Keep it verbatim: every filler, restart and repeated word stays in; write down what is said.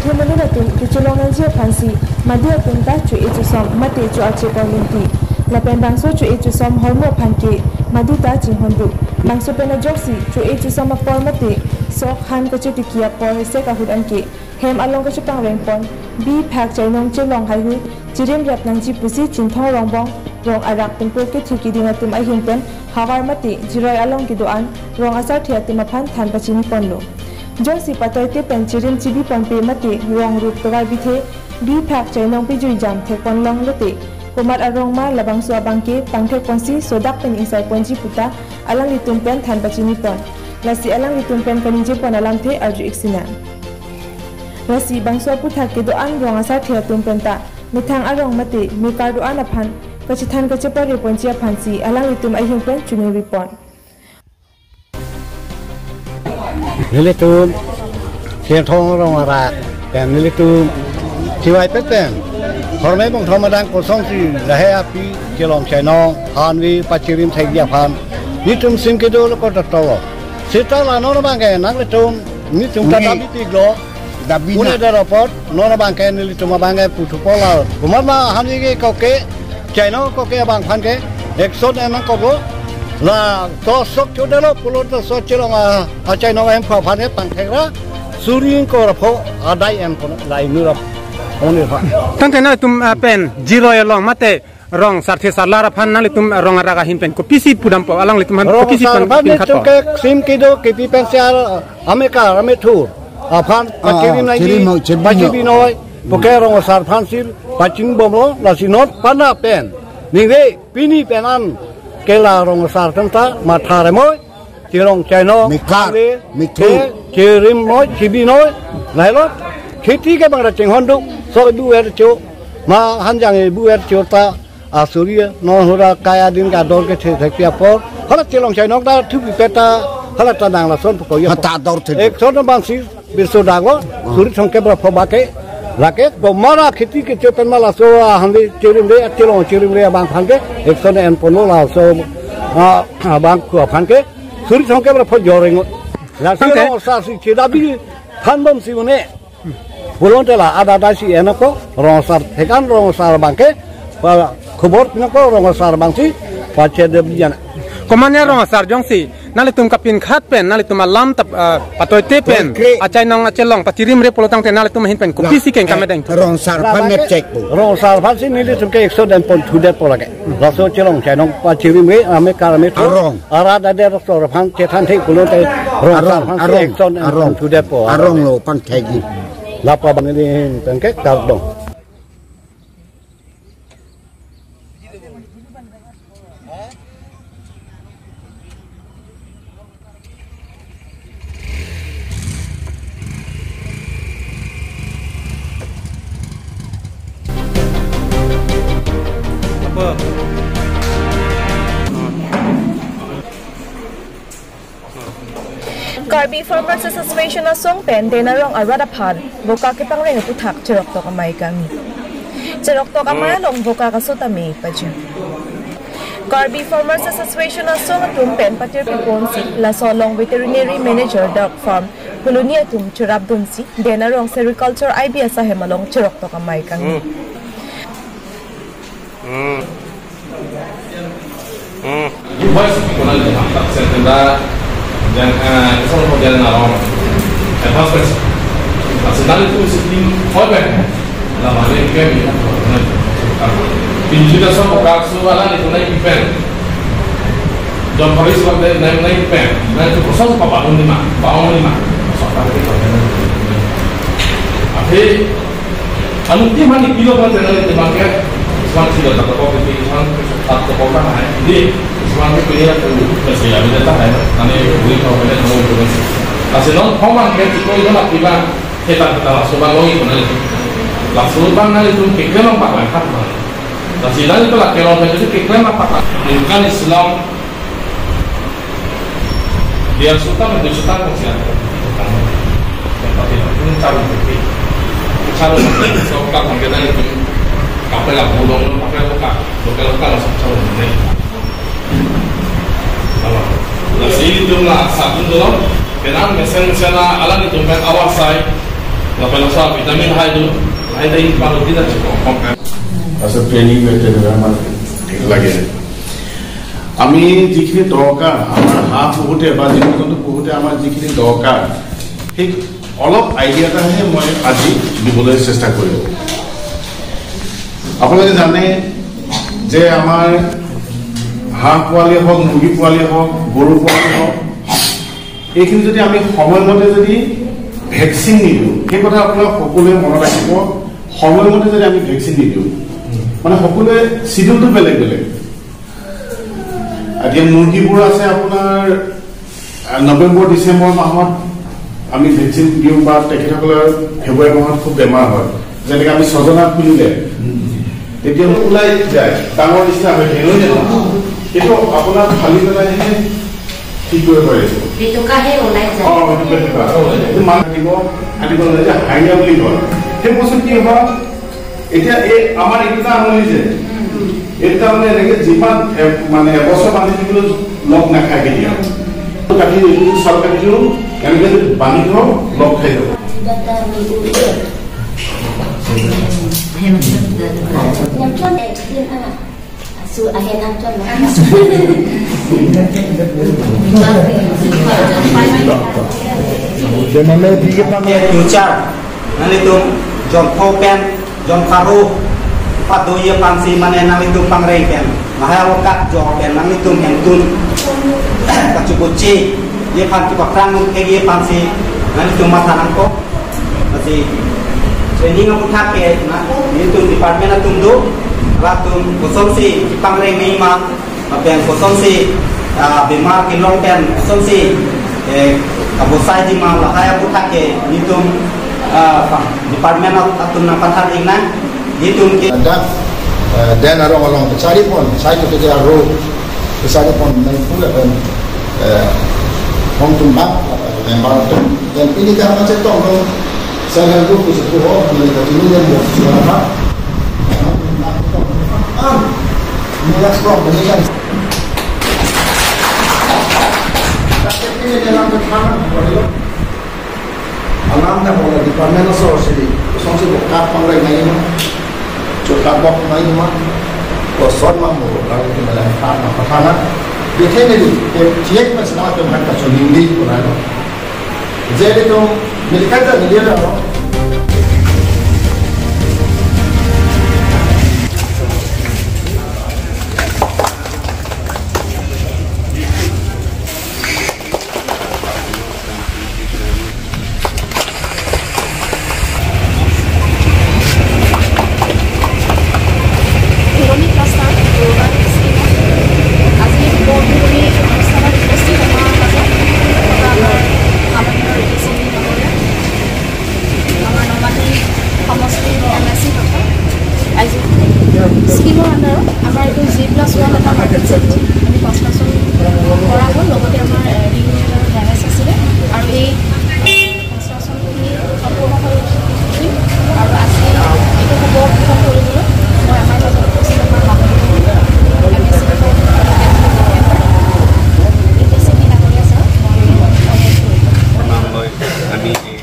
He monit atum kechelong nangji aphansi madu atum ta cho-e chosom mate cho-ache apor lingti. Lapen bangso cho-e chosom hormu aphan ke madu ta chinghon do. Bangso pen ajoksi cho-e chosom apor mate sok han kachetiki apor hesek ahut anke hem along kachepangreng pon, bi phak chainong chelong haihui chirim rap nangji pusi Chinthong Rongbong rong arak Pingpur kethu keding atum ahin pen havar mate Jiroi along kedo-an rong asarthe atum aphan than pachini ponlo. Jongsi patoite pen chirim chibi ponpe mate rong rup tovar bithe, bi phak chainong pejui jam thek pon longlote, komat arong ma labangso abang ke pangthek ponsi sodak pen ingsai ponji puta alanglitum pen than pachini pon. Lasi alanglitum pen kaningje pon alamthe arju-ik sinang. Lasi bangso aputhak kedo-an rong asarthe atum penta methang arong mate mekar do-an aphan kachethan kachepare ponji aphansi alanglitum ahin pen choningri pon. Nelitum Chinthong rong arak pen nelitum chivai pet pen horme bongthom adang kosonsi lahei api chelong chainong hanvi pachirim thekji aphan nelitum sim kedo lo ko tato. Seta la non abang ke nanglitum nelitum ta Uni. Dabi pik lo. Dabi pune na. Daro apot non abang ke nelitum abang ke puthu pola. Komat ma hanvi ke koke chainong koke abang aphan ke action en nangkoklo. La to sok chodelo pulote so chelong a, achainong ahemphu aphan ke pangthek ra suri ingkoi ra pho adai en kono la inut ra. Oni pha. Tangte nangtum, ah, pen Jiroi along mate rong sarthe sarlar aphan nanglitum rong arak ahin pen kopisi pudampo, alanglitum aphan rong kopisi sar pan aphan pin nelitum khatpo. Ke sim kedo kepi pen siar amekar amethu aphan Ah, pachirim nangji, chirim noi, chirim noi. Pachirim noi. Poke rong sar aphan sir pachini bomlo, lasi non pana pen ningve pini pen an ke la rong sar tenta matha remoi, chelong chainong, Mekar, ale, methu. Ke, chirim noi, chibi noi, lailo, kheti ke bang ra chinghon do, so bu er cho, ma hanjang e bu er cho ta, asuri, non hura kaya din kador kethe thekpi apor, hala chelong chainong ta thupi peta, hala ta dang lason poko ya. Mata dor the. Ek son bang si, biso dago, suri thongkep ra pho bake, lake, komat ra kheti kecho pen ma laso, ah, hande chirim re, chelong chirim re abang aphan ke, ek son en ponlo laso, ah, abang ku aphan ke, suri thongkep ra pho jorengo. Laso Tangte. Rong sar si chedabi phan bomsi une. Pulote la ada ada si enako rong sar thekan rong sar abang ke pa khobor pinako rong sar abang si pache de bijan. Komat ya rong sar jongsi nanglitum kapin khat pen nanglitum alam tap, ah, patoite pen Pokre. Achainong achelong pachirim re pulo tangte nanglitum ahin pen kopisi keng kame deng. Rong sar aphan ne check po. Rong sar aphan si nelitum ke ek son en pon thu det po lake. Laso chelong chainong pachirim re amekar amethu. Arong. Arat adet rok sor aphan chethan thek pulote rong sar aphan si ek son en pon thu det po. Arong lo pangthek ji. Lapa bang ini tangke kardom. Apa? Karbi Farmers Association asong pen Den Arong arat aphan voka kepangreng aputhak cheroktok amei kangni. Cheroktok amei along voka kaso tame pajir. Karbi Farmers Association asong atum pen patir pipon si laso along veterinary manager, duck farm, colony atum cherap dunsi Den Arong Sericulture I B S ahem along cheroktok amei kangni. Hmm. Hmm. Hmm. Voice ko nang jam tak sen tenda dan, eh, isong ko dan na rom. Eh, pas pas. Asal itu sistem apa? Lama ni kami. Pinjita sa ko kaso wala ni ko nai pen. Jom paris wala nai nai pen. Nai tu kosong pa ba ni ma, ba ni ma. Sa pa ni ma. Ahi Anu ti mani kilo kan tena ni temake, isman sida tak toko ke isman tak toko kan hai. Jadi isman ke punya tu kasi ya beda tak hai. Nani bui kau beda kamu itu kan. Kasi non koman ke tiko itu nak tiba kita kita langsung bang lagi tu nani. Langsung bang nani tu kikir nampak lah kan. Kasi nani tu lah kalau itu kikir nampak lah. Bukan Islam Dia suka menunjukkan kesian. Yang pasti ini cari bukti. Cari bukti. So, kapan kita itu kapal yang bulong, kapal lokal, lokal lokal langsung cari bukti. Kalau nasi itu lah satu dulu, kenal mesen sana alam itu kan awal saya. Lapen laso vitamin hai do, hai dei pang di na chiko. আচলতে ট্ৰেইনিং তেনেদৰে আমাৰ লাগে। আমি যিখিনি দৰকাৰ, আমাৰ হাঁহ পোহোঁতে বা জীৱ জন্তু পোহোঁতে আমাৰ যিখিনি দৰকাৰ, সেই অলপ আইডিয়া এটাহে মই আজি দিবলৈ চেষ্টা কৰিম। আপোনালোকে জানে যে আমাৰ হাঁহ পোৱালি হওক, মুৰ্গী পোৱালি হওক, গৰু পোৱালি হওক, এইখিনি যদি আমি সময়মতে যদি ভেকচিন নিদিওঁ, সেই কথা আপোনালোক সকলোৱে মনত ৰাখিব। সময়মতে যদি আমি ভেকচিন নিদিওঁ, মানে সকলোৱে চিডিউলটো বেলেগ বেলেগ। এতিয়া মুৰ্গীবোৰ আছে আপোনাৰ, আহ, নৱেম্বৰ, ডিচেম্বৰ মাহত আমি ভেকচিন দিওঁ বা তেখেতসকলৰ ফেব্ৰুৱাৰী মাহত খুব বেমাৰ হয়। যেনেকে আমি ছজনা খুলিলে তেতিয়া ওলাই যায়, ডাঙৰ নিচিনা হৈ থাকে, নহয় জানো? কিন্তু আপোনাৰ ফালি পেলাইহে ঠিক কৰিব পাৰিব। পেটুকাহে ওলাই যায়। অ, সেইটো পেটুকা। এইটো মাক দিব, আনিব লাগে যে হাইনিয়া বুলি কয়। সেই বস্তু কি হয়? এতিয়া এই আমাৰ এইটো আঙুলি যে, এইটো মানে এনেকে যিমান এ-, মানে এবছৰ বান্ধি থাকিলেও লগ নাখায় কেতিয়াও। কাটি এইটো চাল কাটি দিওঁ, এনেকে যদি বান্ধি থওঁ, লগ খাই যাব। Su ahen nangchon na. Future, nanglitum jon pho pen, jon pharo, pado ye aphansi mane nanglitum pangreng pen, lahai alokat jo pen nanglitum hemtun kachukuchi ye aphan, kipakrang nung ke ye aphansi nanglitum matha nangkok. Lasi training aputhak ke na, nelitum department atum do, latum kosonsi kipangreng me ma, lapen kosonsi, ah, bemar kelong pen kosonsi, eh, kabonsai ji ma, lahai aputhak ke nelitum, ah, department at-, atum nangpathan ik nang, nelitum ke. Dak, eh, den arong along kachari pon, sai to kachari ro, kachari pon, nang pula pen, eh, hong tum bang, member atum, dan ini karena cek tong, tong, saya kan tu, tu sepuh, oh, ini kachari ni yang buat suara, ah, ini dah stop, ini kan. Alam na bola department aso sidi, songsi bokat pangreng nai ma, chokat bok nai ma, koson ma mo, lalu di malam tak ma patana, bikin ini, tiek ma sana tu mereka suling di, kurang. Jadi tu, mereka tak dia dah. পুৰণি ক্লাষ্টাৰ দুৰ্গাৰ স্কিমত আজি বৰপুখুৰী অনুষ্ঠানত উপস্থিত আমাৰ মাজত থকা আমাৰ আনন্দ ৰেডি সিং ডাঙৰীয়া, আমাৰ নমাটি সমষ্টিৰ এম এ চি তথা আই জি স্কিমৰ আণ্ডাৰত আমাৰ এইটো জি প্লাছ ওৱান এটা মাৰ্কেট চেণ্টাৰ আমি কনষ্ট্ৰাকশ্যন কৰা হ'ল। লগতে আমাৰ, এ, ৰিং ৰোড আৰু গেৰেজ আছিলে আৰু এই কনষ্ট্ৰাকশ্যনখিনি সম্পূৰ্ণ হৈ উঠিল আৰু আজি এইটো শুভ উদ্বোধন কৰিবলৈ মই আমাৰ মাজত উপস্থিত আমাৰ মাননীয় এম এ চি তথা এম পি চি ডাঙৰীয়া ছাৰক মই অনুৰোধ কৰিলোঁ। নাম লৈ আমি এই